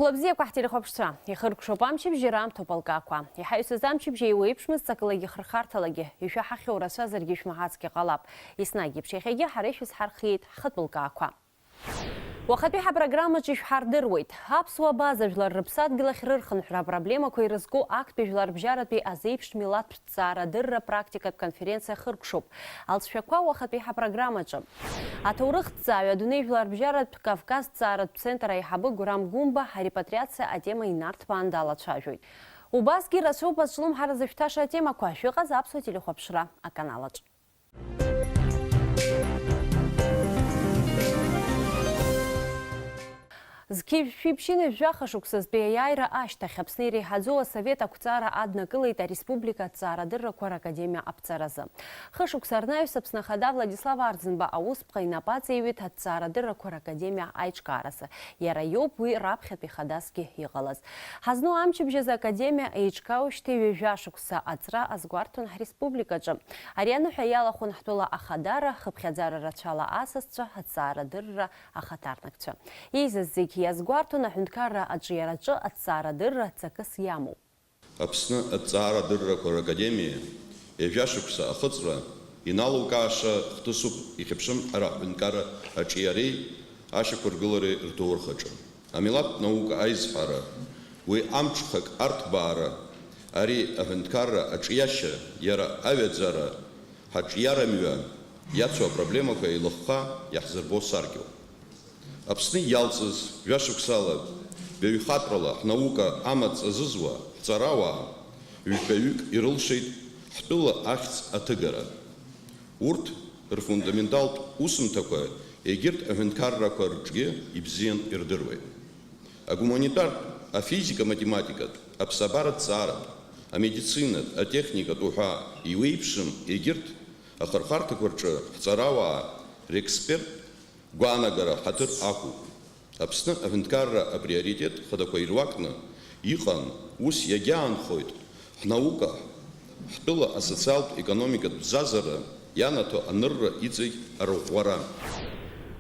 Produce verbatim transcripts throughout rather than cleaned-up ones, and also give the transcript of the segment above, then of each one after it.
Хәлабзиақәа ҳтелехәаԥшцәа, ихыркәшоуп амчыбжьи раамҭоуп алкаақәа. Иҳаҩсыз амчыбжьи еиуеиԥшмызт ҵакылагьы хырхарҭалагьы, ишәаҳахьоу рацәазаргьы шәмаҳацгьы ҟалап. Еснагь еиԥш иахьагьы ҳара ишәызҳархиеит ҳхатәы лкаақәа. Уахатәи ҳапрограммаҿы ишәҳардыруеит. Аԥсуа абаза жәлар рыԥсадгьыл ахь рырхынҳәра апроблемақәа ирызку актәи жәларбжьаратәи азеиԥш милаҭтә ҭҵаарадырра практикатә конференциа хыркәшоуп. Алҵшәақәа уахатәи ҳапрограммаҿы. Аҭоурыхҭҵааҩ, адунеи жәларбжьаратә Кавказ ҭҵааратә центр аиҳабы Гурам Гәымба арепатриациа атема инарҭбаан далацәажәоит. Убасгьы рацәоуп азҿлымҳара зышәҭаша атемақәа, шәыҟаз аԥсуа телехәаԥшра аканалаҿ. Зқьи жәшәи ԥшьынҩажәи жәаха шықәсазтәи аиааира ашьҭахь Аԥсны иреиҳаӡоу асовет ақәҵара аднакылеит ареспублика аҭҵаарадыррақәа ракадемиа аԥҵаразы. Хышықәса рнаҩс Аԥсны Ахада Владислав Арӡынба аусԥҟа инапы аҵеиҩит аҭҵаарадыррақәа ракадемиа аиҿкааразы. Иара иоуп уи раԥхьатәи хадасгьы иҟалаз. Ҳазну амчыбжь азы академиа еиҿкаауеижьҭеи ҩажәа шықәса аҵра азгәарҭон ҳреспубликаҿы. Ари аныҳәа иалахәын ҳтәыла ахадара, хыԥхьаӡара рацәала асасцәа, аҭҵаарадырра ахаҭарнакцәа. Еизаз зегь иазгәарҭон аҳәынҭқарра аҿиараҿы аҭҵаарадырра ҵакыс иамоуп. Аԥсны аҭҵаарадыррақәа ракадемиа ҩажәа шықәса ахыҵра иналукааша хҭысуп ихьыԥшым ҳара ҳҳәынҭқарра аҿиареи ашьақәыргылареи рҭоурыхаҿы. Амилаҭтә наука аизҳара, уи амҽхак арҭбаара, ари аҳәынҭқарра аҿиашьа, иара аҩаӡара, ҳаҿиарамҩа иацу апроблемақәа еилыхха иаҳзырбо саркьоуп. Аԥсны иалҵыз жәашықәсала ҩаҩхатәрала ҳнаука амаҵ азызуа ҳҵарауаа ҩбаҩык ирылшеит ҳтәыла ахьӡ аҭыгара. Урҭ рфундаменталтә усумҭақәа егьырҭ аҳәынҭқаррақәа рҿгьы ибзиан ирдыруеит. Агуманитартә, афизика-математикатә, аԥсабаратә ҭҵааратә, амедицинатә, атехникатә уҳәа иуеиԥшым егьырҭ ахырхарҭақәа рҿы ҳҵарауаа рексперттә гәаанагара ҳаҭыр ақәуп. Аԥсны аҳәынҭқарра априоритет хадақәа ируакны иҟан, ус иагьаанхоит, ҳнаука, ҳтәыла асоциалтә-економикатә бзазара ианаҭо анырра иҵегь арӷәӷәара.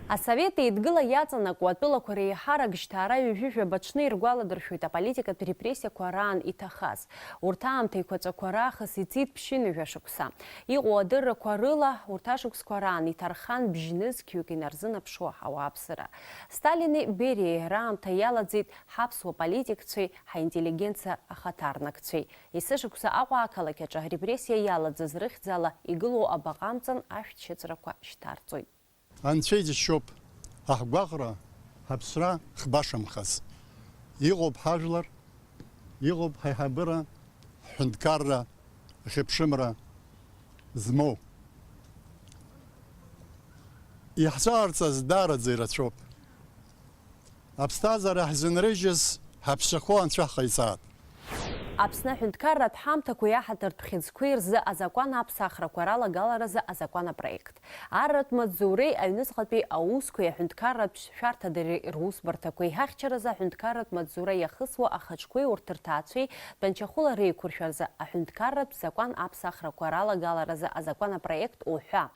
Асовет Еидгыла иаҵанакуа атәылақәа реиҳарак жьҭаара ҩажәи жәаба ҽны иргәаладыршәоит аполитикатә репрессиақәа раан иҭахаз. Урҭ аамҭа еиқәаҵәақәа раахыс иҵит ԥшьынҩажәа шықәса. Иҟоу адыррақәа рыла, урҭ ашықәсқәа раан иҭархан бжьнызқьҩык инарзынаԥшуа ауааԥсыра. Сталини Бериеи раамҭа иалаӡит ҳаԥсуа политикцәеи ҳаинтеллигенциа ахаҭарнакцәеи. Есышықәса Аҟәа ақалақь аҿы арепрессиа иалаӡыз рыхьӡала игылоу абаҟа амҵан ашәҭшьыҵәрақәа шьҭарҵоит. Анцәа иџьшьоуп ҳгәаҟра, ҳаԥсра хбашамхаз. Иҟоуп ҳажәлар, иҟоуп ҳаиҳабыра, ҳҳәынҭқарра, ахьыԥшымра змоу. Иаҳзаарҵаз даараӡа ирацәоуп. Аԥсҭазаара ҳзынрыжьыз ҳаԥсахо Анцәа ҳҟаиҵааит. Аԥсны аҳәынҭқарратә ҳамҭақәеи аҳаҭыртә хьыӡқәеи рзы азакәан аԥсахрақәа ралагаларазы азакәан апроект. Арратә маҵзуреи аҩныҵҟатәи аусқәеи аҳәынҭқарратә шәарҭадареи русбарҭақәеи ҳахьчаразы аҳәынҭқарратә маҵзура иахысуа ахаҿқәеи урҭ рҭаацәеи тәанчахәыла реиқәыршәаразы аҳәынҭқарратә закәан аԥсахрақәа ралагаларазы азакәан апроект уҳәа.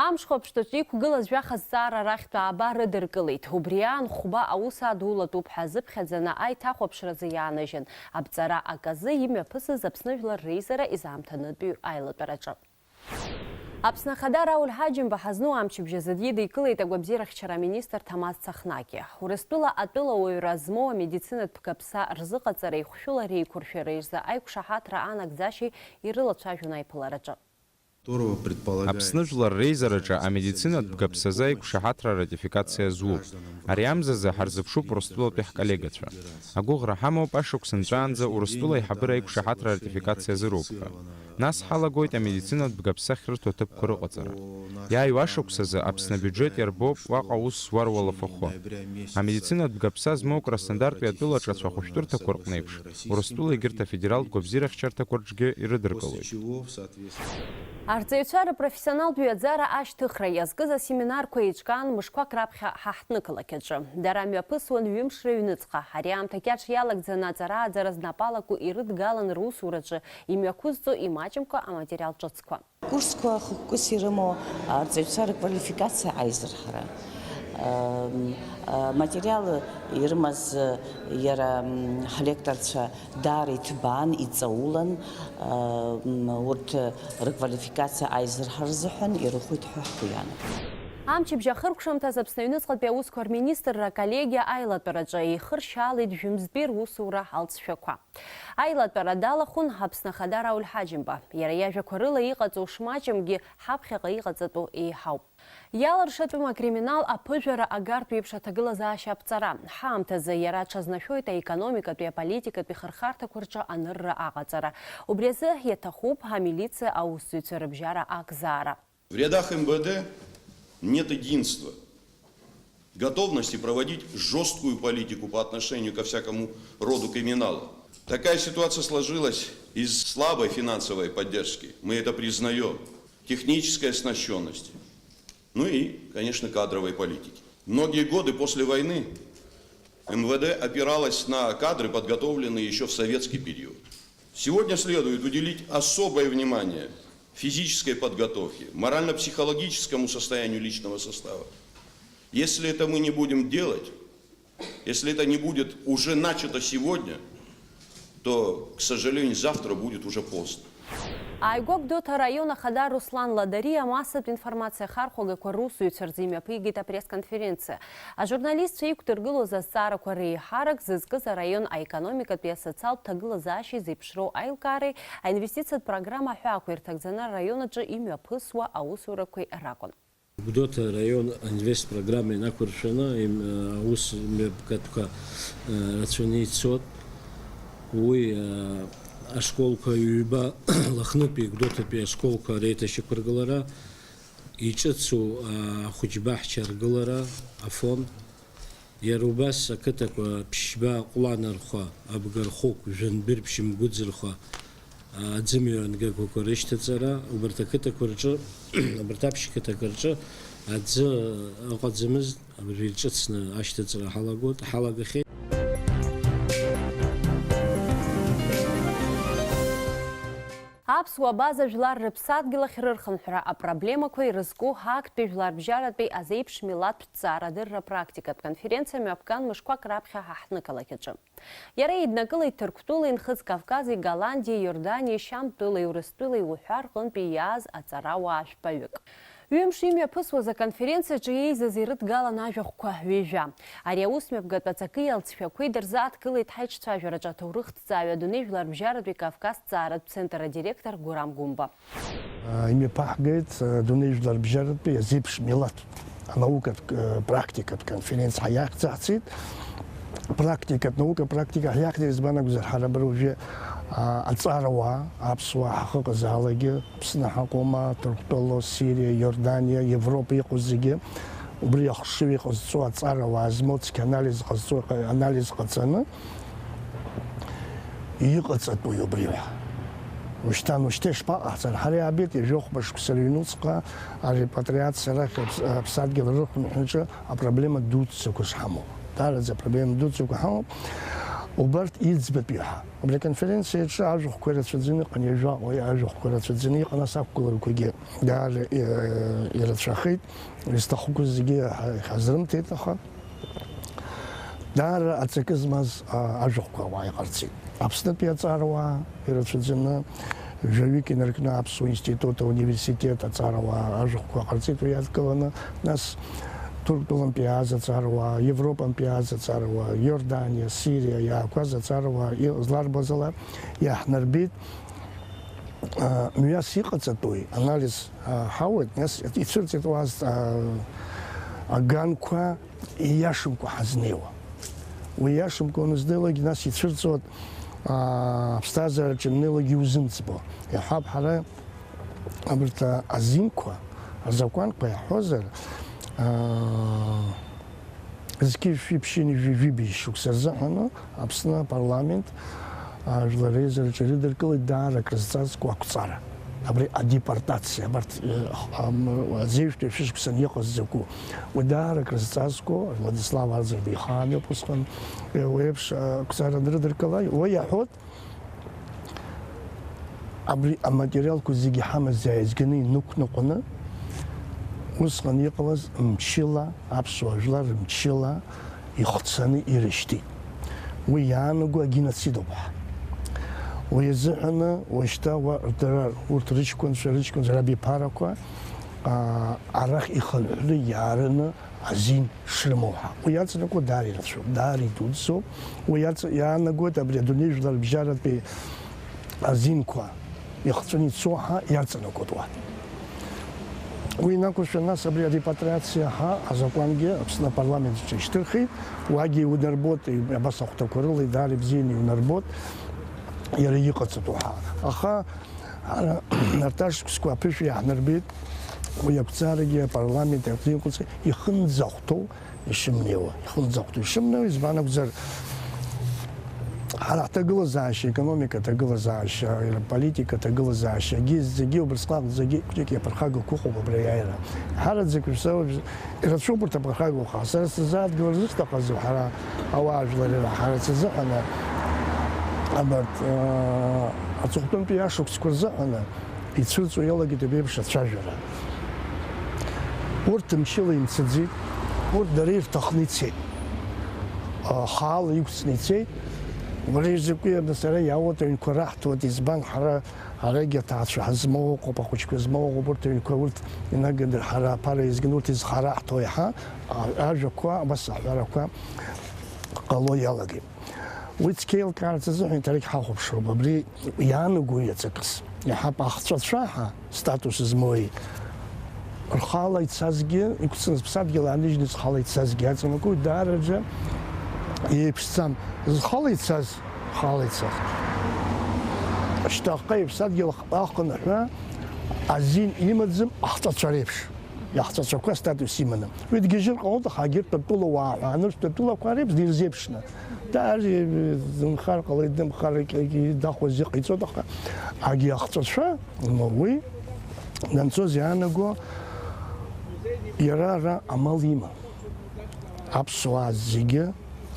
Амшхәаԥштәаҿы иқәгылаз жәаха зҵаара рахьтә ааба рыдыркылеит. Убри аан хәба аус адулатәуп ҳәа азыԥхьаӡаны аиҭахәаԥшразы иааныжьын, аԥҵара аказы имҩаԥысыз Аԥсны Жәлар Реизара изаамҭанытәиу аилатәараҿы. Аԥсны Ахада Рауль Ҳаџьымба ҳазну амчыбжь азы дидикылеит агәабзиарахьчара аминистр Ҭамаз Цахнаки. Урыстәыла атәылауаҩра змоу амедицинатә бгаԥса рзыҟаҵареи хәшәыла реиқәыршәареи рзы аиқәшаҳаҭра анагӡашьеи ирылацәажәон аиԥылараҿы. Аԥсны Жәлар Реизараҿы амедицинатә бгаԥсазы аиқәшаҳаҭра аратификациа азуп. Ари амзазы ҳарзыԥшуп Урыстәылатәи ҳколлегацәа. Агәыӷра ҳамоуп, ашықәс нҵәаанӡа Урыстәыла аиҳабыра аиқәшаҳаҭра аратификациа азыруп ҳәа. Нас ҳалагоит амедицинатә бгаԥса ахьрыҭо аҭыԥқәа рыҟаҵара. Иааиуа ашықәсазы Аԥсны абиуџьет иарбоуп уаҟа аус зуа руалафахәы. Амедицинатә бгаԥса змоу Краснодартәи атәылаҿы ацәахәышәтәырҭақәа рҟны еиԥш, Урыстәыла егьырҭ афедералтә гәабзиарахьчарҭақәа рҿгьы ирыдыркылоит. Арҵаҩцәа рыпрофессионалтә ҩаӡара ашьҭыхра иазкыз асеминарқәа еиҿкаан мышқәак раԥхьа ҳа ҳҭнықалақь аҿы. Дара мҩаԥысуан ҩымш рыҩныҵҟа. Ари аамҭа кьаҿ иалагӡаны аҵара-ааӡара знапалаку ирыдгалан русураҿы имҩақәызҵо имаҷымкәа аматериал ҿыцқәа. Курсқәа хықәкыс ирымоу арҵаҩцәа рквалификациа аизырҳара, Материал ирымаз иара ҳлекторцәа даара иҭбаан, иҵаулан, урҭ рквалификациа аизырҳара рзыҳәан ирыхәеит ҳәа ҳгәы иаанагоит. Амчыбжь ахыркәшамҭаз Аԥсны аҩныҵҟатәи аусқәа рминистрра аколлегиа аилатәараҿы еихыршьаалеит жәымзтәи русура алҵшәақәа. Аилатәара далахәын Аԥсны Ахада Рауль Ҳаџьымба. Иара иажәақәа рыла иҟаҵоу шмаҷымгьы ҳаԥхьаҟа иҟаҵатәу еиҳауп. Иалыршатәым акриминал аԥыжәара агартә еиԥш аҭагылазаашьа аԥҵара. Ҳаамҭазы иара аҽазнашәоит аекономикатәи аполитикатәи хырхарҭақәа рҿы анырра аҟаҵара. Убри азы иаҭахуп амилициа аусзуҩцәа рыбжьара акзаара. В рядах МВД нет единства, готовности проводить жесткую политику по отношению ко всякому роду криминала. Такая ситуация сложилась из слабой финансовой поддержки, мы это признаем, технической оснащенности, ну и, конечно, кадровой политики. Многие годы после войны МВД опиралась на кадры, подготовленные еще в советский период. Сегодня следует уделить особое внимание физической подготовке, морально-психологическому состоянию личного состава. Если это мы не будем делать, если это не будет уже начато сегодня, то, к сожалению, завтра будет уже поздно. Ааигәа Гәдоуҭа араион ахада Руслан Ладариа амассатә информациа ахархәагақәа русзуҩцәа рзы имҩаԥигеит апресс-конференциа. Ажурналистцәа иқәдыргылоз азҵаарақәа реиҳарак зызкыз араион аекономикатәи асоциалтә ҭагылазаашьеи зеиԥшроу аилкаареи аинвестициатә программа аҳәаақәа ирҭагӡаны араион аҿы имҩаԥысуа аусурақәеи ракәын. Гәдоуҭа араион аинвест программа инақәыршәаны им-, аус мҩаԥгатәқәа, э, рацәаны ицоит. Уи, э, ашколқәа ҩба, Лыхнытәи Гәдоуҭатәи ашколқәа реиҭашьақәыргылара, иҿыцу, э, ахәыҷбаҳча аргылара, афонд, иара убас ақыҭақәа Ԥшьба, Ҟәланырхәа, Абгархәыгә, Жәандәыр, Ԥшьымгәыӡырхәа, аӡымҩа ангақәақәа рышьҭаҵара, убарҭ ақыҭақәа рҿы, убарҭ аԥшь қыҭақәа рҿы аӡы ыҟаӡамызт, абыржәы иҿыцны ашьҭаҵара ҳалагоит, ҳалагахьеит. Аԥсуа абаза жәлар рыԥсадгьыл ахь рырхынҳәра апроблемақәа ирызку актәи жәларбжьаратәи азеиԥш милаҭтә ҭҵаарадырра практикатә конференциа мҩаԥган мышқәак раԥхьа ҳа ҳнықалақь аҿы. Иара еиднакылеит Ҭырқәтәылеи Нхыҵ Кавкази, Голландиеи, Иорданиеи, Шьамтәылеи, Урыстәылеи уҳәа рҟынтәи иааз аҵарауаа жәпаҩык. Ҩымш имҩаԥысуаз аконференциаҿы еизаз ирыдгалан ажәахәқәа ҩажәа. Ари аус мҩаԥгатә аҵаки алҵшәақәеи дырзааҭгылеит ҳаиҿцәажәараҿы аҭоурыхҭҵааҩ, адунеи жәларбжьаратәи Кавказ ҭҵааратә центр адиректор Гәырам Гәымба. Имҩаԥаҳгеит адунеи жәларбжьаратәи азеиԥш милаҭтә анаукатә, э, практикатә конференциа ҳиахьӡаҳҵеит. Практикатә наука, практика ҳиахьӡеит, избан акәзар, ҳара абра уажәы, а, аҵарауаа, аԥсуаа ҳахыҟазаалакгьы, Аԥсны ҳаҟоума, Ҭырқәтәылоу, Сириа, Иорданиа, Европа иҟоу зегьы, убри ахшыҩ иҟазҵо аҵарауаа змоу цқьа анализ ҟазҵо, анализ ҟаҵаны, иҟаҵатәуи убри ҳәа. Ушьҭан, ушьҭа ишԥаҟаҳҵар? Ҳара иаабеит ҩажәа хәба шықәса рыҩнуҵҟа арепатриациа рахь аԥс-, аԥсадгьыл рырхынҳәраҿы апроблема дуӡӡақәа шҳамоу. Даараӡа апроблема дуӡӡақәа ҳамоуп. Убарҭ иӡбатәи ҳәа. Абри аконференциа аҿы ажәахәқәа ирацәаӡаны иҟан, ҩажәа, уи ажәахәқәа рацәаӡаны иҟан, ас ақәгыларақәагьы даара, э, ирацәахеит. Изҭахқәоу зегьы ҳа-, ҳазрымҭеит, аха даара аҵакы змаз, а, ажәахәқәа ауаа иҟарҵеит. Аԥснытәи аҵарауаа ирацәаӡаны, жәаҩык инаркны Аԥсуа институт, ауниверситет аҵарауаа ажәахәқәа ҟарҵеит уи иадкыланы, нас Ҭырқәтәылантәи иааз аҵарауаа, Европантәи иааз аҵарауаа, Иорданиа, Сириа иаақәаз аҵарауаа и-, зларбаз ала иааҳнарбеит. А, мҩас иҟаҵатәуи анализ, а, ҳауеит, нас ицәырҵит уааз, а, аганқәа ииашамкәа ҳазнеиуа. Уи ииашамкәа уанызнеилак, нас ицәырҵуеит, а, аԥсҭазаараҿы ианнеилак иузымӡбо. Иаҳҳәап, ҳара абарҭ, а, азинқәа, азакәанқәа иаҳҳәозар, а, Зқьи жәшәи ԥшьынҩажәи жәибжь шықәса рзыҳәан Аԥсны апарламент ажәлар реизараҿы ирыдыркылеит даара акрызҵазкуа ақәҵара. Абри адепортациа, абарҭ, э, ам, аӡеҩтәи ашәышықәсан иҟаз закәу. Уи даара акрызҵазкуа, Владислав Арӡынба ихаан иоуп усҟан, э, уи еиԥш, э, ақәҵара анрыдыркыла, уи иаҳәоит, Абри аматериалқәа зегьы ҳамаз иааизганы инықәныҟәаны, Усҟан иҟалаз мчыла, аԥсуа жәлар мчыла ихцаны ирышьҭит. Уи иаанаго агеноцид ауп ҳәа. Уи азыҳәаны уажәшьҭа уа-, дара, урҭ рыҷкәынцәа, рыҷкәынцәа рабиԥарақәа, аа, арахь ихынҳәны иаараны азин шрымоу ҳәа. Уи иаҵанакуа даара ирацәоуп, даара идуӡӡоуп. Уи иаҵ-, иаанагоит абри адунеи жәларбжьаратәи азинқәа ихҵәаны ицо ҳәа иаҵанакуеит уа. Уи инақәыршәан, нас абри арепатриациа ҳәа азакәангьы Аԥсны апарламент аҿы ишьҭырхит, уагьы иунарбоит, абас ахәҭақәа рыла даара ибзианы иунарбоит, иара иҟаҵатәу ҳәа. Аха ара, арҭ ашықәсқәа аԥышәа иаҳнарбеит, уи ақәҵарагьы апарламент аҟны иҟаҵа-, ихынӡахәҭоу ишымнеиуа, ихынӡахәҭоу ишымнеиуа, избан акәзар, ҳара ҳҭагылазаашьа, аекономика аҭагылазаашьа, политика аҭагылазаашьагьы, зегьы убасҟак, зегьы кәҷык иаԥырхагақәа ыҟоуп абри аиааира. Ҳараӡак шәзы-, ирацәоуп урҭ аԥырхагақәа. Сара сзы адгьыл рзысҭахыз ҳара ауаажәлар ира-, ҳара сзыҳәаны абарҭ, аа, аҵыхәтәантәи ашықәсқәа рзыҳәаны ицәырҵуа иалагеит абеиԥш ацәажәара. Урҭ мчыла имцаӡеит, урҭ дара ирҭахны ицеит. А, хаала иқәҵны ицеит. Уара изакәи абна сара иаауеит, аҩнқәа раҳҭоит, избан ҳара, ҳарагьы аҭаацәа ҳазмоу ыҟоуп, ахәыҷқәа змоу ыҟоуп, урҭ аҩнқәа урҭ инагадыр ҳара аԥара изган урҭ изхараҳҭо иаҳа, а, ажәақәа, абас аҳәарақәа ҟало иалагеит. Уи цқьа еилкаарц азыҳәан иҭарагь ҳахәаԥшроуп, абри иаанаго иаҵакыс. Иаҳап ахҵәацәа ҳәа статус змоуи, рхала ицазгьы, иқәцаны зыԥсадгьыл ааныжьны зхала ицазгьы аҵанакуеит, даараӡа иеиԥшӡам. Зхала ицаз, хала ицаз. Шьҭахьҟа иԥсадгьыл ахынҳәра азин имаӡам ахҵәацәа реиԥш. Иаҳҵәацәақәа статус иманы. Уи дгьежьыр ҟалоит, аха егьырҭ тәылауаа ҳәа аныртә тәылақәа реиԥш дирзеиԥшны. Даараӡа, э, дынхар ҟалеит, дымхар, егьи дахәаз иҟаиҵоит, аха егьи ахҵәацәа, уи данцоз иаанаго, иара ара амал иман. Аԥсуаа зегьы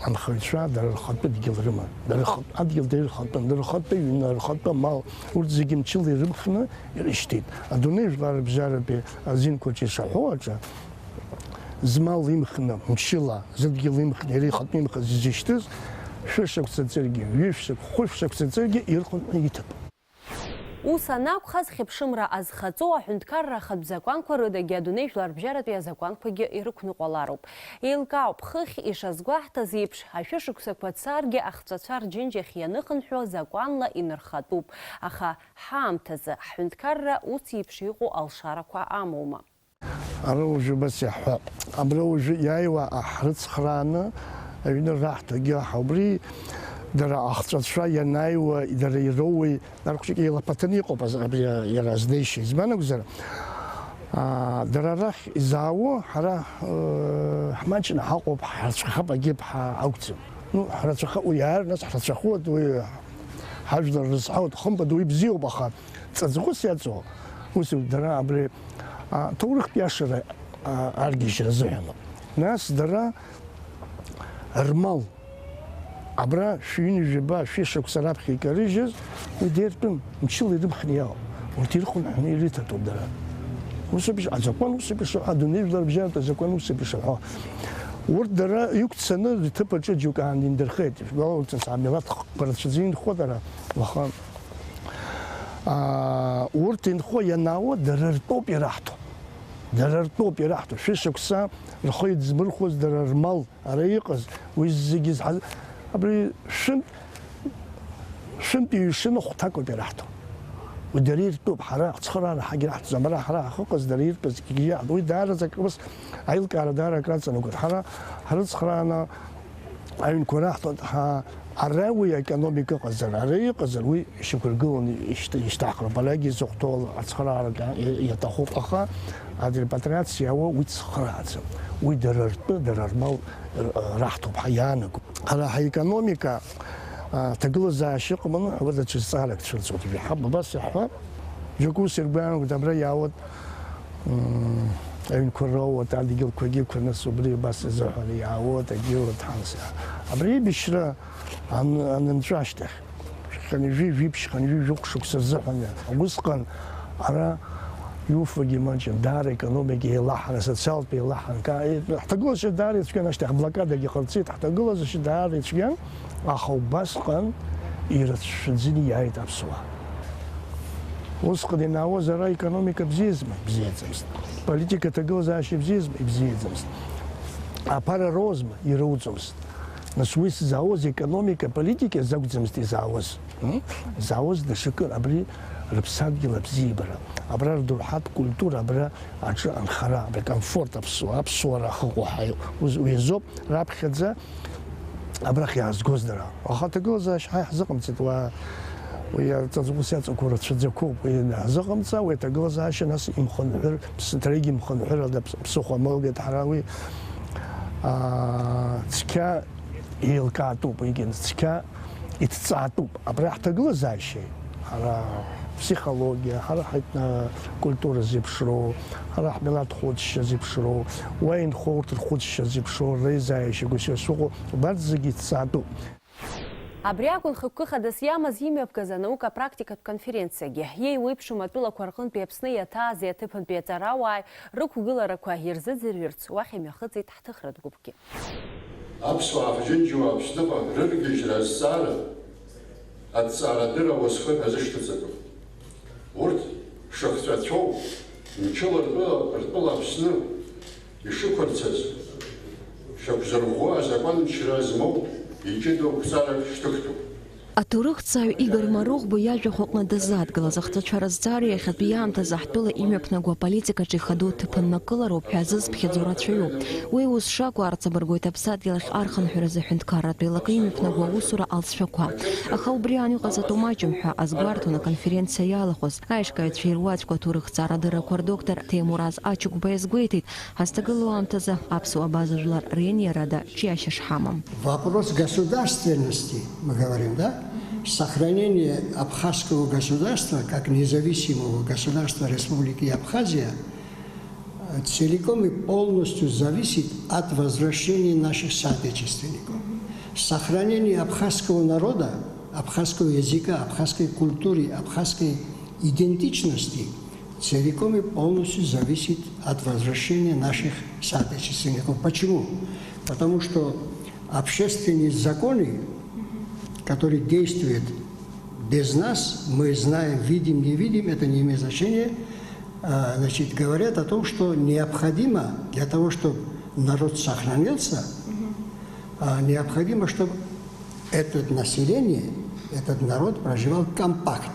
анхаҩцәа дара рхатәы дгьыл рыман. Дара рхатә адгьыл дара ирхатәын, дара рхатәы ҩны, рхатәы амал, урҭ зегьы мчыла ирымхны ирышьҭит. Адунеи жәлар рыбжьаратәи азинқәаҿы ишаҳәо аҿы, змал имхны, мчыла, зыдгьыл имхны, иара ихатәы имхыз изышьҭыз, шәышықәса ҵыргьы, ҩышәшықә, хәышәшықәса ҵыргьы ирхынҳәны иҭатәуп. Ус анакәха, зхьыԥшымра азхаҵоу аҳәынҭқарра ахатә закәанқәа рыдагьы адунеи жәларбжьаратәи азакәанқәагьы ирықәныҟәалароуп. Еилкаауп, хыхь ишазгәаҳҭаз еиԥш, ашәышықәсақәа царгьы ахҵәацәа рџьынџьахь ианыхынҳәуа закәанла инырхатәуп, аха ҳаамҭазы ҳҳәынҭқарра ус еиԥш иҟоу алшарақәа амоума? Ара уажәы убас иаҳҳәап. Абра уажәы иааиуа аҳрыцхрааны аҩны раҳҭогьы аҳа. Убри дара ахҵәацәа ианааиуа, дара ироуеи, нархәҷык еилаԥаҭаны иҟоуп аз-, абри иара азнеишьа. Избан акәзар, аа, дара арахь изаауо, ҳара, э, ҳмаҷны ҳаҟоуп, ҳрацәахап, агьып ҳа-, акәӡам. Ну, ҳрацәаха-, уи иаар, нас ҳрацәахоит, уи ҳажәлар рызҳауеит, хымԥада уи бзиоуп, аха ҵаҵӷәыс иаҵоу, ус дара абри, а, ҭоурыхтә иашара, а, аргьежьра азыҳәаноуп. Нас дара рмал, абра шәҩынҩажәаба, шәышықәса раԥхьа икарыжьыз, уи деиртәым, мчыла ирымхны иаауп. Урҭ ирхынҳәны ирыҭатәуп дара. Ус еиԥш, азакәан ус еиԥш ишаҳәо, адунеи жәлар рыбжьаратәы азакәан ус еиԥш ишаҳәо. Урҭ дара иқәцаны рҭыԥ аҿы џьоук аан индырхеит. Ишәгәалоуҵарц, амилаҭ хкқәа рацәаӡа инхо дара, уаха. Аа, урҭ инхо ианаауа, дара ртәоуп ираҳҭо. Дара ртәоуп ираҳҭо. Шәышықәса рхы иӡмырхуаз дара рмал ара иҟаз, уи зегьы зҳаз-, абри шәынтә, шәынтә ҩышьа хәҭак ауп ираҳҭо. Уи дара иртәуп, ҳара ацхыраара ҳагьраҳҭаӡом, ара ҳара ҳахьыҟаз дара иртәыз зегьы иаҳ-, уи даараӡа акры ус аилкаара даара акраҵанакуеит. Ҳара ҳрыцхрааны аҩнқәа раҳҭоит, ҳа-, ара уи аекономика ыҟазар, ара иҟазар, уи ишьақәыргыланы ишьҭ-, ишьҭаҳхроуп, арагьы изыхәҭоу ацхыраарагьы иаҭахуп, аха арепатриациа иауа уи цхырааӡам. Уи дара ртәы, дара рмал р-, раҳҭоуп ҳәа иаанаго. Ара ҳаекономика, а, ҭагылазаашьа ыҟамланы ҳәа уи даҽа зҵаарак цәырҵуеит. Ҳаб абас иаҳҳәап, џьоук ус иргәаанагоит, абра иаауеит, м, аҩнқәа роуеит, адгьылқәагьы ықәын, нас убри убас изыҳәан иаауеит, агьиуеит, ҳанс. Абри аибашьра ан-, анынҵәа ашьҭахь, хынҩажәи жәиԥшь, хынҩажәи жәохә шықәса рзыҳәан, усҟан ара Иуфагьы маҷым, даара аекономика еилаҳан, асоциалтә еилаҳан, ка-, ҳҭагылазаашьа даара ицәгьан, ашьҭахь аблокадагьы ҟарҵеит, ҳҭагылазаашьа даара ицәгьан, аха убасҟан ирацәаӡаны иааит аԥсуаа. Усҟан ианаауаз ара аекономика бзиазма? Ибзиаӡамызт. Политика аҭагылазаашьа ибзиазма? Ибзиаӡамызт. Аԥара роузма? Ирауӡомызт. Нас уи ззаауаз аекономика, аполитика закәӡамызт изаауаз. М? Изаауаз даҽакын, абри рыԥсадгьыл абзиабара, абра рдоуҳатә культура, абра аҿы анхара, абри акомфорт аԥсуа, аԥсуара ахыҟоу ҳаи-, уз-, уи азоуп раԥхьаӡа абрахь иаазгоз дара. Аха аҭагылазаашьа ҳаи ҳзыҟамҵеит, уа, уи аҵаҵ-, ус иаҵақәоу рацәаӡақәоуп, уи ҳзыҟамҵа, уи аҭагылазаашьа нас имхынҳәыр, ԥсыҭрагьы имхынҳәыр ада ԥс-, ԥсыхәа амоугеит ҳара уи, аа, цқьа еилкаатәуп, егьин, цқьа иҭҵаатәуп. Абра ҳҭагылазаашьеи, ҳара ҳпсихологиа, ҳара ҳетно-, культура зеиԥшроу, ҳара ҳмилаҭ хәыцшьа зеиԥшроу, уа инхо урҭ рхәыцшьа зеиԥшроу, реизааишьа гәысиас уҟоу, убарҭ зегьы иҭҵаатәуп. Абри акәын хықәкы хадас иамаз имҩаԥгаз анаука-практикатә конференциагьы. Иеиуеиԥшым атәылақәа рҟынтәи Аԥсны иаҭаази аҭыԥантәи аҵарауааи рықәгыларақәа ирзыӡырҩырц уахь имҩахыҵит ҳҭыхратә гәыԥгьы. Аԥсуаа ҳџьынџьуаа Аԥсныҟа рыргьежьра азҵаара, аҭҵаарадырра уасхыр ҳәа зышьҭыҵатәуп. Урҭ шахҵәацәоу, мчыла ртәыла, ртәыла Аԥсны ишықәырцаз, шьақәзырӷәӷәо азакәанмчра змоу иҷыдоу қәҵарак шьҭыхтәуп. Аҭоурыхҭҵааҩ Игор Марыхәба иажәахә аҟны дыззааҭгылаз ахҵәацәа разҵаара иахьатәи аамҭазы ҳтәыла имҩаԥнаго аполитикаҿы ихадоу ҭыԥ аннакылароуп ҳәа зызԥхьаӡо рацәаҩуп. Уи ус шакәу аарҵабыргуеит аԥсадгьыл ахь архынҳәразы аҳәынҭқарратә еилакы имҩаԥнаго аусура алҵшәақәа. Аха убри аан иҟаҵатәу маҷым ҳәа азгәарҭон аконференциа иалахәыз. Аишкаҩцәеи руаӡәкқәа аҭоурыхҭҵаарадыррақәа рдоктор Ҭемураз Ачыгәба иазгәеиҭеит, ҳазҭагылоу аамҭазы аԥсуа абаза жәлар реиниарада ҿиашьа шҳамам. Вопрос государственности, мы говорим, да? Сохранение абхазского государства как независимого государства Республики Абхазия, э, целиком и полностью зависит от возвращения наших соотечественников. Сохранение абхазского народа, абхазского языка, абхазской культуры, абхазской идентичности целиком и полностью зависит от возвращения наших соотечественников. Почему? Потому что общественные законы, которые действуют без нас, мы знаем, видим, не видим, это не имеет значения, а, значит, говорят о том, что необходимо для того, чтобы народ сохранился, а, необходимо, чтобы это население, этот народ проживал компактно.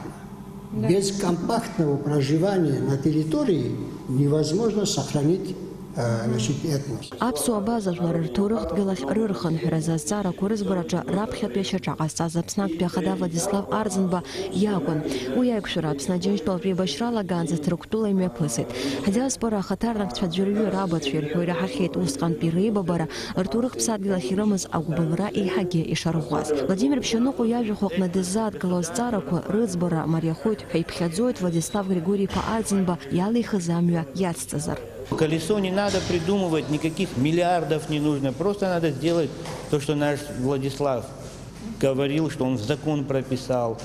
Да. Без компактного проживания на территории невозможно сохранить, э, значит, этнос. Аԥсуа абаза жәлар рҭоурыхтә гылахь рырхынҳәразы азҵаарақәа рыӡбараҿы раԥхьатәи ашьаҿа ҟазҵаз Аԥсны актәи ахада Владислав Арӡынба иакәын. Уи аиқәшәара Аԥсны Аџьынџьтәылатә еибашьра алагаанӡа Ҭырқәтәыла имҩаԥысит. Ҳдиаспора ахаҭарнакцәа аӡәырҩы рабацәа ирҳәо ираҳахьеит усҟантәи реибабара, рҭоурыхтә ԥсадгьыл ахь ирымаз агәыбылра еиҳагьы ишарӷәӷәаз. Владимир Ԥшьаныҟәа иажәахә аҟны дыззааҭгылоу азҵаарақәа рыӡбара мариахоит ҳәа иԥхьаӡоит Владислав Григори-иԥа Арӡынба иалихыз амҩа иацҵазар. Колесо не надо придумывать, никаких миллиардов не нужно, просто надо сделать то, что наш Владислав говорил, что он в закон прописал,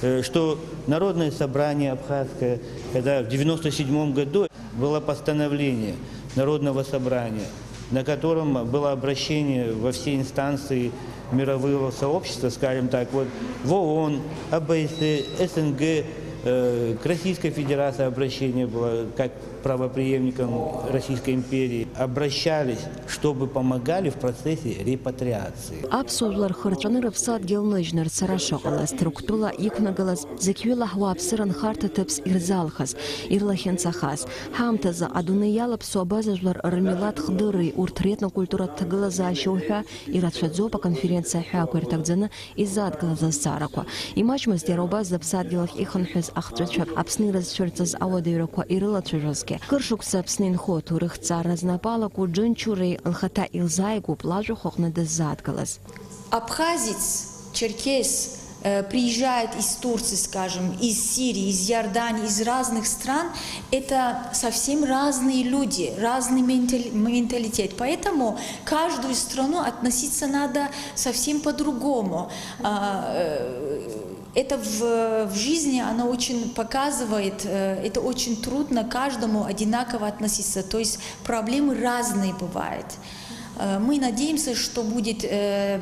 э, что Народное собрание абхазское, когда в девяносто седьмом году было постановление Народного собрания, на котором было обращение во все инстанции мирового сообщества, скажем так, вот в ООН, ОБСЕ, СНГ, э, к Российской Федерации обращение было, как правопреемникам Российской империи, обращались, чтобы помогали в процессе репатриации. Аԥсуа жәлар хырҵәаны рыԥсадгьыл ныжьны рцара шыҟалаз, Ҭырқәтәыла иқәнагалаз зықьҩыла ҳуааԥсыра нхарҭа ҭыԥс ирзалхыз, ирлахьынҵахаз, ҳаамҭазы адунеи иалаԥсоу абаза жәлар рмилаҭ хдырреи урҭ ретнокультуратә ҭагылазаашьа уҳәа ирацәаӡоуп аконференциа аҳәаақәа ирҭагӡаны иззааҭгылаз азҵаарақәа. Имаҷмызт иара убас зыԥсадгьыл ахь ихынҳәыз ахҵәацәа Аԥсны ирызцәырҵыз ауадаҩрақәа ирылацәажәозгьы. Кыр шықәса Аԥсны инхо аҭоурыхҭҵаара знапы алаку Џьынџьуреи лхаҭа илзааигәоуп лажәахә аҟны дыззааҭгылаз. Абхазец, черкес, э, приезжает из Турции, скажем, из Сирии, из Иордании, из разных стран, это совсем разные люди, разный ментали-, менталитет. Поэтому каждую страну относиться надо совсем по-другому. А, э, Это в, в жизни, оно очень показывает, э, это очень трудно каждому одинаково относиться. То есть проблемы разные бывают. Э, мы надеемся, что будет, э,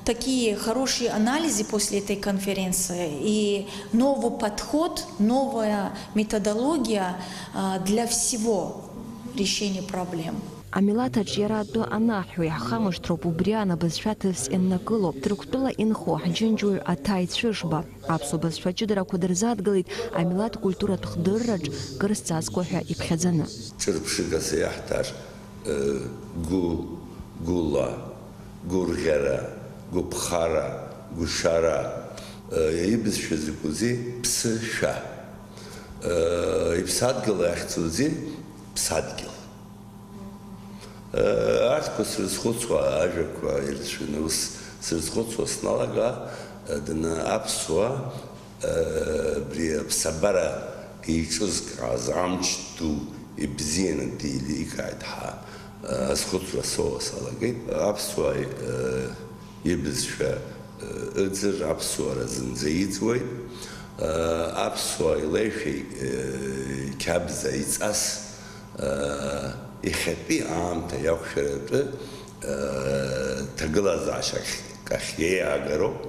такие хорошие анализы после этой конференции и новый подход, новая методология, э, для всего решения проблем. Амилаҭ аҿиара атәы анаҳҳәо, иаҳхамышҭроуп убри анабызшәа ҭыԥс ианнакыло, Ҭырқәтәыла инхо ҳџьынџьуаҩ Аҭаи Цәышба. Аԥсуа бызшәа аҷыдарақәа дырзааҭгылеит амилаҭ культуратә хдырраҿ кыр зҵазкуа ҳәа иԥхьаӡаны. Ҿырԥшыгас иаҳҭар, э, гәы, гәыла, гәырӷьара, гәыԥхара, гәышара, э, ибызшәа закәызеи? Ԥсышәа. Э, иԥсадгьыл ахьӡузеи? Ԥсадгьыл. Арҭқәа срызхәыцуа, ажәақәа ирацәаны ус срызхәыцуа сналага, дна аԥсуа, абри аԥсабара еиҿызкааз амч ду ибзианы деиликааит ҳәа азхәыцра соуа салагеит. Аԥсуа ибызшәа ыӡыр, аԥсуара зынӡа иӡуеит. Аԥсуа илеишәеи қьабза иҵас иахьатәи аамҭа иақәшәаратәы ҭагылазаашьак ахь иеиаагароуп.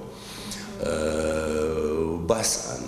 Убасҟан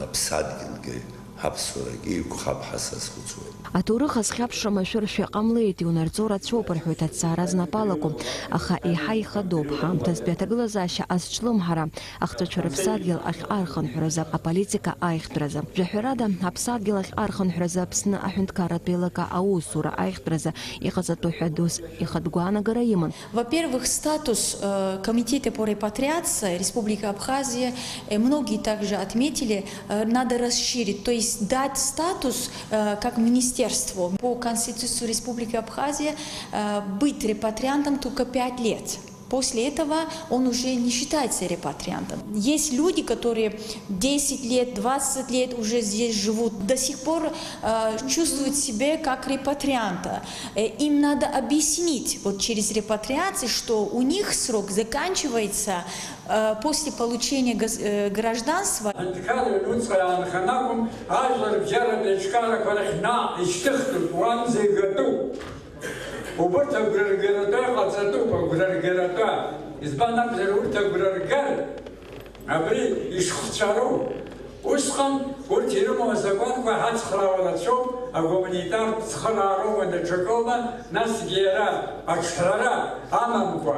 аԥсадгьылгьы ҳаԥсуарагьы иқәхап ҳәа сазхәыцуеит. Аҭоурых азхьаԥшра машәыршәа ҟамлеит, иунарҵо рацәоуп, рҳәоит аҭҵаара знапы алаку. Аха еиҳа ихадоуп ҳаамҭазтәи аҭагылазаашьа азҿлымҳара, ахҵәацәа рыԥсадгьыл ахьҟа архынҳәразы, аполитика аиӷьтәразы. Жәаҳәарада, аԥсадгьыл ахьҟа архынҳәразы Аԥсны аҳәынҭқарратә еилакы аусура аиӷьтәразы иҟаҵатәу ҳәа дус ихатә гәаанагара иман. Во-первых, статус, э, Комитета по репатриации Республики Абхазия, э, многие также отметили, э, надо расширить, то есть дать статус, э, как министерству. По Конституции Республики Абхазия, э, быть репатриантом только пять лет. После этого он уже не считается репатриантом. Есть люди, которые десять лет, двадцать лет уже здесь живут, до сих пор, э, чувствуют себя как репатрианта. Э, им надо объяснить вот через репатриацию, что у них срок заканчивается, э, после получения гос-, э, гражданства. Аҳәынҭқарра усҟан иаанханы акәым, ажәлар рыбжьаратә еиҿкаарақәа рахь наҟ ишьҭыхтәуп, уанӡа игатәуп. Убырҭ агәра ргаратәы ҟаҵатәуп, агәра ргаратәы. Избан акәзар, урҭ агәра ргар, абри ишхәцәароу. Усҟан урҭ ирымоу азакәанқәа ҳацхраауа рацәоуп, агуманитартә цхыраароума даҽакоума, насгьы иара аҿҳәара амамкәа,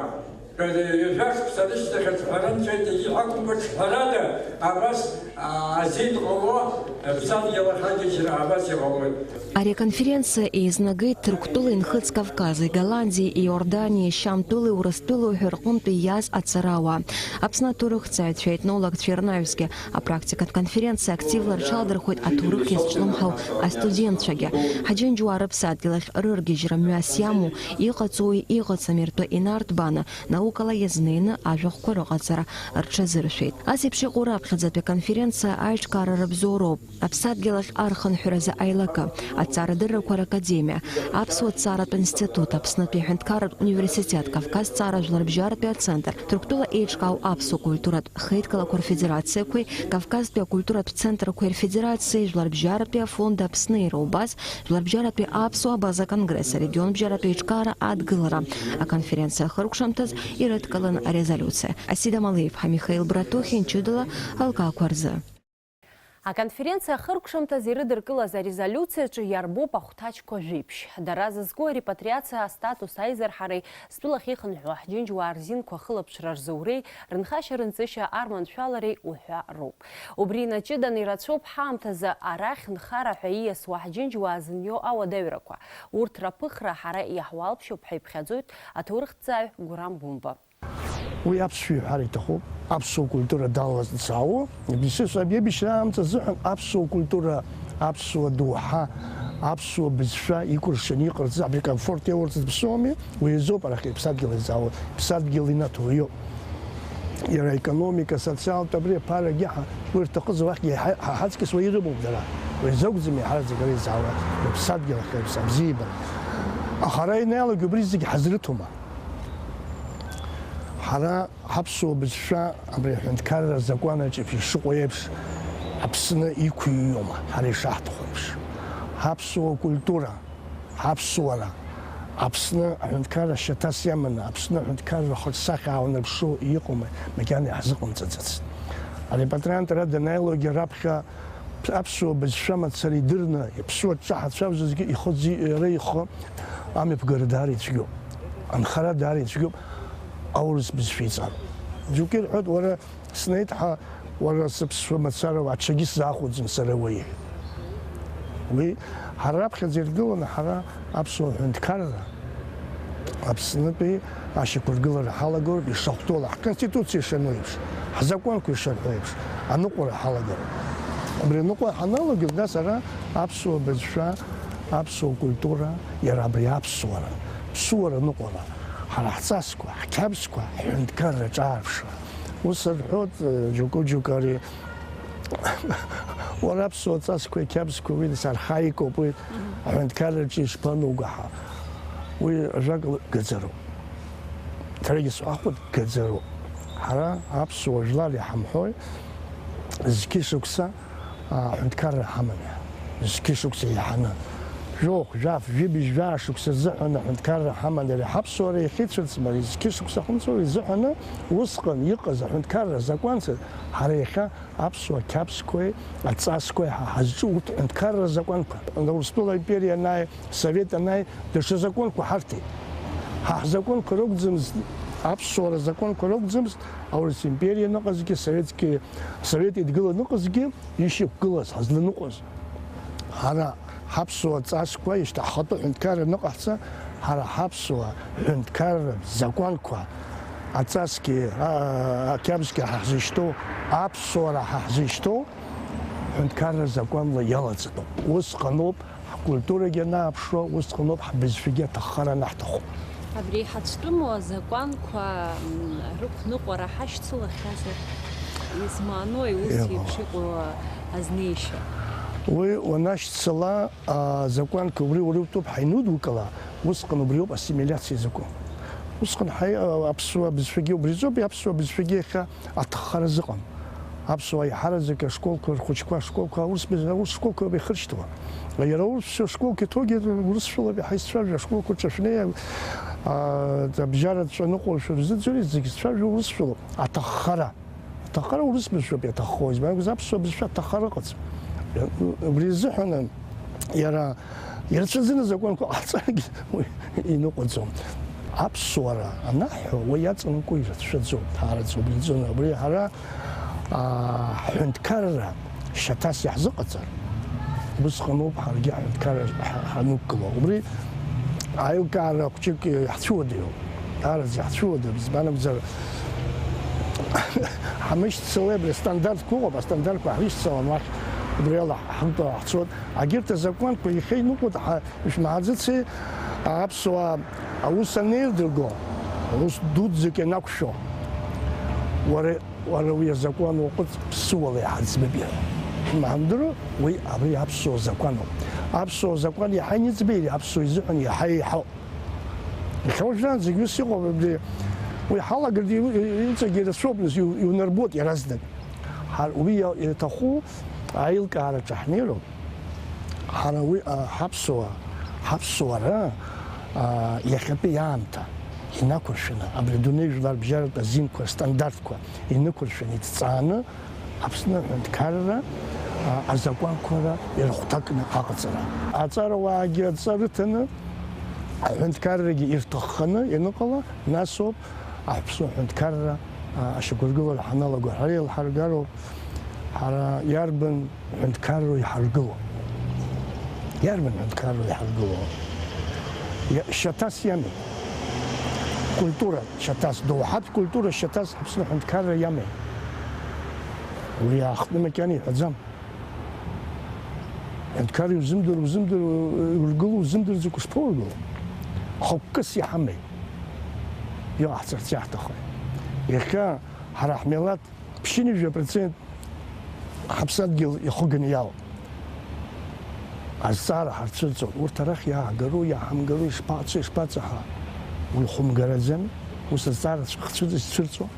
ҩажәа шықәса рышьҭахь аҿҳәара нҵәеит, егьи ҳақәымкәа ҿҳәарада абас, а, азин ҟало, аԥсадгьыл ахагьежьра абас иҟалоит. Ари аконференциа еизнагеит Ҭырқәтәылеи Нхыҵ Кавкази, Голландиеи, Иорданиеи, Шьамтәылеи, Урыстәылеи ҳәа рҟынтәи иааз аҵарауаа. Аԥсны аҭоурыхҭҵааҩцәеи аетнологцәеи рнаҩсгьы апроктикатә конференциа активла рҽаладырхәеит аҭоурых иазҿлымҳау астудентцәагьы. Ҳаџьынџьуаа рыԥсадгьыл ахь рыргьежьра мҩас иамоу, иҟаҵоуи иҟаҵами ртәы инарҭбааны, наукала иазнеины ажәахәқәа рыҟаҵара рҽазыршәеит. Ас еиԥш иҟоу раԥхьаӡатәи аконференциа аиҿкаара рыбзоуроуп. Аԥсадгьыл ахь архынҳәразы аилакы, аҭҵаарадыррақәа ракадемиа, Аԥсуа ҭҵааратә институт, Аԥснытәи аҳәынҭқарратә университет, Кавказ ҭҵаара жәларбжьаратәи ацентр, Ҭырқәтәыла еиҿкаау аԥсуа культуратә хеидкылақәа рфедерациақәеи Кавказтәи акультуратә центрқәеи рфедерациеи, Жәларбжьаратәи афонд Аԥсны иара убас, Жәларбжьаратәи аԥсуаа абаза конгресс, арегионбжьаратәи еиҿкаара адгылара аконференциа ахыркәшамҭаз ирыдкылан арезолиуциа. Асида Малеиԥҳа, Михаил Братухин, ҷыдала алкаақәа рзы. Аконференциа ахыркәшамҭаз ирыдыркылаз арезолиуциаҿы иарбоуп ахәҭаҷқәа жәиԥшь. Дара зызку арепатриациа астатус аизырҳареи стәылахь ихынҳәуа ҳџьынџьуаа рзинқәа ахылаԥшра рзуреи, рынхашьа-рынҵышьа арманшәалареи уҳәа роуп. Убри инаҷыданы ирацәоуп ҳаамҭазы арахь нхара ҳәа ииасуа ҳџьынџьуаа зынио ауадаҩрақәа. Урҭ раԥыхра ҳара иаҳуалԥшьоуп ҳәа иԥхьаӡоит аҭоурыхҭҵааҩ Гурам Гәымба. Уи аԥсшәа иҳәар иҭахуп, аԥсуа культура далазҵаауа, абри сышьҭоу абри абжьра аамҭа азыҳәан аԥсуа культура, аԥсуа доуҳа, аԥсуа бызшәа икәыршаны иҟарҵаз, абри акомфорт иоурҵаз ԥсуами, уи азоуп арахь иԥсадгьыл изаауа, иԥсадгьыл инаҭо иоуп. Иара аекономика, асоциалтә, абри аԥарагьы ҳа, уи рҭахыз уахьгьы ҳа, ҳа ҳаҵкьыс уа ирымоуп дара. Уи азы акәӡам иаҳараӡак ара изаауа, иԥсадгьыл ахь аԥс-, абзиабара. Аха ара ианалагьы убри зегь ҳазрыҭома? Ҳара ҳаԥсуа бызшәа абри аҳәынҭқарра азакәанаҿ ишыҟоу еиԥш Аԥсны иқәыҩуама, ҳара ишаҳҭаху еиԥш? Ҳаԥсуа культура, ҳаԥсуара, Аԥсны аҳәынҭқарра шьаҭас иаманы, Аԥсны аҳәынҭқарра хаҿсахьа аанарԥшуа иҟоума, макьана иаҳзыҟамҵаӡацт. Арепатриант ара данааилогьы раԥхьа аԥсуа бызшәа мацара идырны, иаԥсуа дҿаҳацәажәозгьы ихы зи-, иара ихы амҩаԥгара даара ицәгьоуп, анхара даара ицәгьоуп аурыс бызшәа иҵароуп. Џьоукы ирҳәоит, уара снеит ҳәа, уара сыԥсуа мацара, аҽагьы сзаахәаӡом сара уа иҳәеит. Уи ҳара раԥхьаӡа иргыланы ҳара аԥсуа ҳәынҭқарра Аԥснытәи ашьақәыргылара ҳалагоит, ишахәҭоу ала, ҳконституциа ишану еиԥш, ҳзакәанқәа ишарҳәо еиԥш, аныҟәара ҳалагоит. Абри аныҟәара ҳаналагоз, нас ара аԥсуа бызшәа, аԥсуа культура, иара абри аԥсуара, ԥсуара аныҟәара, ҳара ҳҵасқәа, ҳқьабзқәа, ҳҳәынҭқарра аҿаарԥшра. Ус рҳәоит, џьоукы-џьоукы ари, уара аԥсуа ҵасқәеи қьабзқәеи уи нас архаикоуп, уи аҳәынҭқарраҿы ишԥанугаҳа? Уи ажәак гаӡароуп. Даргьы сҳәахуеит, гаӡароуп. Ҳара аԥсуа жәлар иҳамҳәои, зқьи шықәса, аа, аҳәынҭқарра ҳаман, зқьи шықәса иаҳаны. Жәохә, жәаф, жәибжь, жәаа шықәса рзыҳәан аҳәынҭқарра ҳаман, иара ҳаԥсуара иахьыцәырҵмар, зқьи шықәса ҳамҵо изыҳәаны, усҟан иҟаз аҳәынҭқарра азакәанцәа ҳара иахьа аԥсуа қьабзқәеи аҵасқәеи ҳа ҳазҿу урҭ ҳәынҭқарра азакәанқәа. Урыстәыла аимпериа анааи, Совет анааи, даҽа законқәа ҳарҭеит. Ҳа ҳзакәанқәа ракәӡамызт, аԥсуара законқәа ракәӡамызт, аурыс империа аныҟазгьы, Советски, Совет идгыла аныҟазгьы ишьақәгылаз, ҳазланыҟәаз. Ҳара ҳаԥсуа ҵасқәа ишьҭа ҳхатәы ҳәынҭқарра аныҟаҳҵа, ҳара ҳаԥсуа ҳәынҭқарратә законқәа, аҵасгьы, а-, ақьабзгьы ҳа ҳзышьҭоу, аԥсуара ҳа ҳзышьҭоу, ҳәынҭқарра закәанла иалаҵатәуп. Усҟаноуп ҳкультурагьы анааԥшуа, усҟаноуп ҳбызшәагьы аҭаххара анаҳҭаху. Абри иҳацәтәыму азакәанқәа, м, рықәныҟәара ҳашьцылахьазар, измаанои ус Иҟоу. еиԥш иҟоу азнеишьа? Уи уанашьцыла, азакәанқәа убри урыҭоуп ҳаинудукыла, усҟан убриоуп ассимилиациа закәан. Усҟан ҳаи-, аԥсуа бызшәагьы убриҵоуп, аԥсуа бызшәагьы иахьа аҭаххара зыҟам. Аԥсуаа иҳараӡак ашколқәа рхәыҷқәа, ашколқәа аурыс бызшәа, аурыс школқәа иахыршьҭуа. Иара аурысшәа ашколқәа иҭоугьы урысшәала иаҳа исцәажәо, ашколқәа рҿы шәнеи, а, абжьаратә ҵәа ныҟәоушәа рзыӡырҩуеит, зегь зцәажәо урысшәала. Аҭаххара. Аҭаххара урыс бызшәоуп иаҭаххо, избан акәзар аԥсуа бызшәа аҭаххара ыҟаӡам. Убри азыҳәан иара ирацәаӡаны азакәанқәа ҟарҵаргьы уи иныҟәаӡом. Аԥсуара анаҳҳәо, уи иаҵанакуа ирацәаӡоуп, ҳаараӡа убри аӡәы, убри ҳара, аа, ҳҳәынҭқарра шьаҭас иаҳзыҟаҵар, усҟаноуп ҳаргьы ҳҳәынҭқарра ҳа-, ҳанықәгыло. Убри аилкаара хәҷык иаҳцәыуадаҩуп, даараӡа иаҳцәыуадаҩуп, избан акәзар, ҳамышьцылеи абри астандартқәа ыҟоуп, астандартқәа ҳрышьцылан уахь, убриала ҳхынтәала ҳцоит. Агьырҭ азакәанқәа иахьа иныҟәоит, ҳа-, ишәмаҳаӡаци, аԥсуаа аус анеилдырго, аус дуӡӡак ианақәшәо, уара, уара уи азакәан уаҟәыҵ, ԥсыуала иҳаӡбап иҳәа. Имаҳамдыруа, уи абри аԥсуа закәаноуп. Аԥсуа закәан иаҳа иныӡбеи, аԥсуа изыҳәан иаҳа еиҳауп. Иахьа уажәраанӡагь ус иҟоуп, абри, уи ҳалагаргьы иу-, иу-, иҵегьы ирацәоуп, нас иу-, иунарбоит иаразнак. Ҳар-, уи иа-, иаҭаху аилкаараҿы ҳнеироуп. Ҳара уи, а, ҳаԥсуа, ҳаԥсуара, а, иахьатәи аамҭа инақәыршәаны, абри адунеи жәлар бжьаратә азинқәа рстандартқәа инықәыршәаны, иҭҵааны, Аԥсны аҳәынҭқарра, а, азакәанқәа ирыхәҭакны аҟаҵара. Аҵарауаагьы адҵа рыҭаны, аҳәынҭқаррагьы ирҭахханы ианыҟала, насоуп аҳәԥсу аҳәынҭқарра, а, ашьақәыргылара ҳаналаго. Ҳара еилҳаргароуп, ҳара иарбан ҳәынҭқарроу иҳаргыло? Иарбан ҳәынҭқарроу иҳаргыло? Иа-, шьаҭас иамеи? Культура шьаҭас, доуҳатә культура шьаҭас Аԥсны аҳәынҭқарра иамеи? Уи аахтны макьана иҳәаӡам. Аҳәынҭқарра иузымдыр, узымдыр, ургыло узымдырӡакәа ушԥаургыло? Хықәкыс иҳамеи? Иҟаҳҵарц иаҳҭаху. Иахьа ҳара ҳмилаҭ ԥшьынҩажәа процент ҳаԥсадгьыл ихыганы иалоуп. Азҵаара ҳарцәырҵуан, урҭ арахь иаагару, иааҳамгару, ишԥацо, ишԥаҵаҳа, уи хәымгараӡами? Ус азҵаарацәа хцәыӡ-, зцәырҵуа.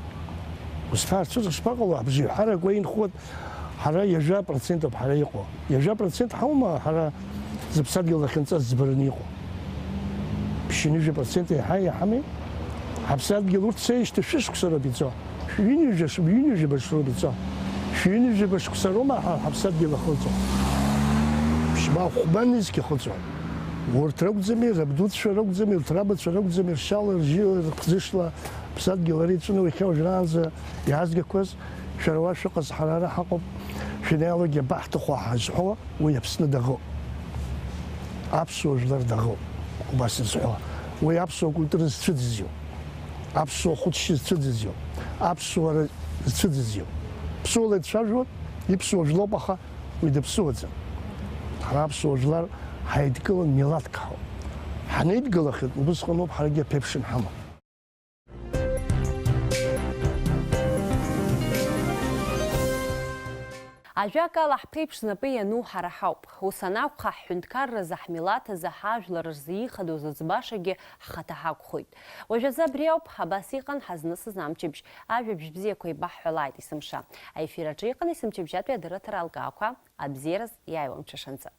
Ус ԥа рцәыӡ шԥаҟало, абжеиҳарак уа инхоит, ҳара ҩажәа процент ауп ҳара иҟоу. Ҩажәа процент ҳаума ҳара зыԥсадгьыл ахьынҵас ӡбараны иҟоу? Ԥшьынҩажәа процент еиҳа иаҳами? Ҳаԥсадгьыл урҭ цеижьҭеи шәышықәса роуп ицо. Шәҩынҩажәа ш-, ҩынҩажәаба шроуп ицо. Шәҩынҩажәаба шықәса роума ҳа-, ҳаԥсадгьыл ахылҵуа? Ԥшьба хәба нызқь ихылҵуа. Урҭ ракәӡами, рабдуцәа ракәӡами, урҭ рабацәа ракәӡами, ршьала, ржьыла, рыԥхӡышла, ԥсадгьыл ара иҵәыны уахьа уажәраанӡа иаазгақәаз, шәара уа шәыҟаз, ҳара ара ҳаҟоуп, шәанеилогьы абаҳҭаху ҳазҳәо, уи Аԥсны даӷоуп. Аԥсуа жәлар даӷоуп, убас изҳәо. Уи аԥсуа культура зцәыӡыз иоуп. Аԥсуа хәыцшьа зцәыӡыз иоуп. Аԥсуара зцәыӡыз иоуп. Ԥсуала ицәажәоит, иԥсуа жәлоуп, аха уи даԥсуаӡам. Ҳара аԥсуа жәлар ҳаидкылан милаҭк ҳауп. Ҳанеидгылахьеит, убысҟаноуп ҳарагьы аԥеиԥш анҳамоу. Ажәакала, ҳԥеиԥш знапы иану ҳара ҳауп. Ус анакәха, ҳҳәынҭқарразы, ҳмилаҭ азы, ҳажәлар рзы иихадоу зыӡбашагьы ҳхаҭа ҳакәхоит. Уажәазы абри ауп, абас иҟан ҳазнысыз амчыбжь. Ажәабжь бзиақәа еибаҳҳәалааит есымша. Аефир аҿы иҟан есымчыбжьатәи адырраҭара алкаақәа, абзиараз иааиуа мҽышанҵа.